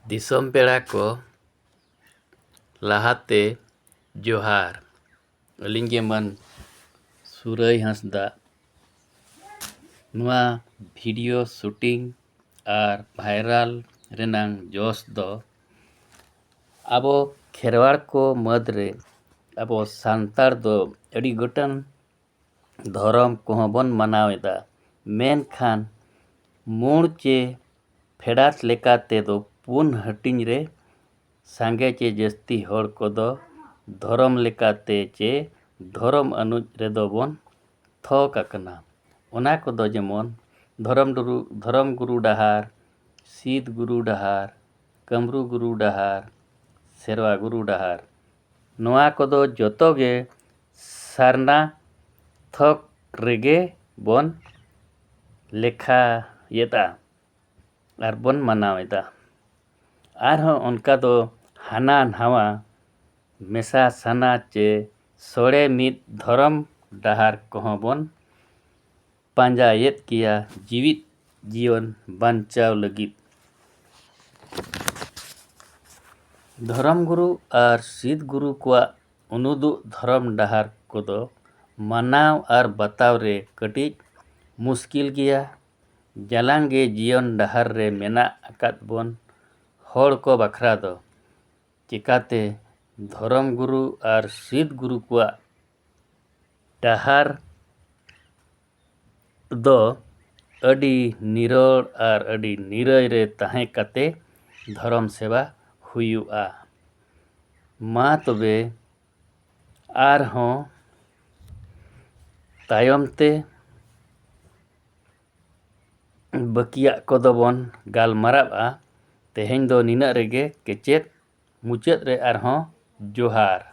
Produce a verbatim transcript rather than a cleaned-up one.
ᱫᱤᱥᱚᱢ ᱯᱮᱲᱟ ᱠᱚ, ᱞᱟᱦᱟᱛᱮ ᱡᱚᱦᱟᱨ᱾ ᱟᱹᱞᱤᱧ ᱜᱮ ᱢᱟᱱ ᱥᱩᱨᱟᱹᱭ ᱦᱟᱸᱥᱫᱟ᱾ ᱱᱚᱣᱟ video shooting ᱟᱨ viral ᱨᱮᱱᱟᱝ ᱡᱚᱥ ᱫᱚ ᱟᱵᱚ ᱠᱷᱮᱨᱣᱟᱲ ᱠᱚ ᱢᱩᱫᱽ ᱨᱮ ᱟᱵᱚ ᱥᱟᱱᱛᱟᱲ ᱫᱚ ᱟᱹᱰᱤ ᱜᱚᱴᱟᱝ ᱫᱷᱚᱨᱚᱢ ᱠᱚᱦᱚᱸ ᱵᱚᱱ ᱢᱟᱱᱟᱣ ᱮᱫᱟ, ᱢᱮᱱᱠᱷᱟᱱ ᱢᱩᱬ ᱪᱮ ᱯᱷᱮᱰᱟᱛ ᱞᱮᱠᱟ ᱛᱮᱫᱚ ᱯᱩᱱ ᱦᱟᱹᱴᱤᱧ ᱨᱮ ᱥᱟᱸᱜᱮ ᱪᱮ ᱡᱟᱹᱥᱛᱤ ᱦᱚᱲ ᱠᱚᱫᱚ ᱫᱷᱚᱨᱚᱢ ᱞᱮᱠᱟᱛᱮ ᱪᱮ ᱫᱷᱚᱨᱚᱢ ᱟᱹᱱᱩᱡ ᱨᱮᱫᱚ ᱵᱚᱱ ᱛᱷᱚᱠ ᱟᱠᱟᱱᱟ᱾ ᱚᱱᱟ ᱠᱚᱫᱚ ᱡᱮᱢᱚᱱ ᱫᱷᱚᱨᱚᱢ ᱰᱩᱨᱩ-, ᱫᱷᱚᱨᱚᱢ ᱜᱩᱨᱩ ᱰᱟᱦᱟᱨ, ᱥᱤᱫ ᱜᱩᱨᱩ ᱰᱟᱦᱟᱨ, ᱠᱟᱹᱢᱨᱩ ᱜᱩᱨᱩ ᱰᱟᱦᱟᱨ, ᱥᱮᱨᱣᱟ ᱜᱩᱨᱩ ᱰᱟᱦᱟᱨ᱾ ᱱᱚᱣᱟ ᱠᱚᱫᱚ ᱡᱚᱛᱚ ᱜᱮ ᱥᱟᱨᱱᱟ ᱛᱷᱚᱠ ᱨᱮᱜᱮ ᱵᱚᱱ ᱞᱮᱠᱷᱟᱭᱮᱫᱼᱟ ᱟᱨ ᱵᱚᱱ ᱢᱟᱱᱟᱣ ᱮᱫᱟ᱾ ᱟᱨᱦᱚᱸ ᱚᱱᱠᱟ ᱫᱚ ᱦᱟᱱᱟ ᱱᱟᱣᱟ ᱢᱮᱥᱟ ᱥᱟᱱᱟ ᱪᱮ ᱥᱚᱲᱮ ᱢᱤᱫ ᱫᱷᱚᱨᱚᱢ ᱰᱟᱦᱟᱨ ᱠᱚᱦᱚᱸ ᱵᱚᱱ ᱯᱟᱸᱡᱟᱭᱮᱫ ᱜᱮᱭᱟ ᱡᱤᱣᱤᱫ ᱡᱤᱭᱚᱱ ᱵᱟᱧᱪᱟᱣ ᱞᱟᱹᱜᱤᱫ᱾ ᱫᱷᱚᱨᱚᱢ ᱜᱩᱨᱩ ᱟᱨ ᱥᱤᱫ ᱜᱩᱨᱩ ᱠᱚᱣᱟᱜ ᱩᱱᱩᱫᱩᱜ ᱫᱷᱚᱨᱚᱢ ᱰᱟᱦᱟᱨ ᱠᱚᱫᱚ ᱢᱟᱱᱟᱣ ᱟᱨ ᱵᱟᱛᱟᱣ ᱨᱮ ᱠᱟᱹᱴᱤᱡ ᱢᱩᱥᱠᱤᱞ ᱜᱮᱭᱟ᱾ ᱡᱟᱞᱟᱝ ᱜᱮ ᱡᱤᱭᱚᱱ ᱰᱟᱦᱟᱨ ᱨᱮ ᱢᱮᱱᱟᱜ ᱟᱠᱟᱫ ᱵᱚᱱ ᱦᱚᱲ ᱠᱚ ᱵᱟᱠᱷᱨᱟ ᱫᱚ᱾ ᱪᱤᱠᱟᱛᱮ ᱫᱷᱚᱨᱚᱢ ᱜᱩᱨᱩ ᱟᱨ ᱥᱤᱫ ᱜᱩᱨᱩ ᱠᱚᱣᱟᱜ ᱰᱟᱦᱟᱨ ᱫᱚ ᱟᱹᱰᱤ ᱱᱤᱨᱚᱲ ᱟᱨ ᱟᱹᱰᱤ ᱱᱤᱨᱟᱹᱭ ᱨᱮ ᱛᱟᱦᱮᱸ ᱠᱟᱛᱮ ᱫᱷᱚᱨᱚᱢ ᱥᱮᱵᱟ ᱦᱩᱭᱩᱜᱼᱟ᱾ ᱢᱟ ᱛᱚᱵᱮ ᱟᱨᱦᱚᱸ ᱛᱟᱭᱚᱢ ᱛᱮ ᱵᱟᱹᱠᱤᱭᱟᱜ ᱠᱚᱫᱚ ᱵᱚᱱ ᱜᱟᱞᱢᱟᱨᱟᱜᱼᱟ᱾ ᱛᱮᱦᱮᱧ ᱫᱚ ᱱᱤᱱᱟᱹᱜ ᱨᱮᱜᱮ ᱠᱮᱪᱮᱫ᱾ ᱢᱩᱪᱟᱹᱫ ᱨᱮ ᱟᱨᱦᱚᱸ ᱡᱚᱦᱟᱨ᱾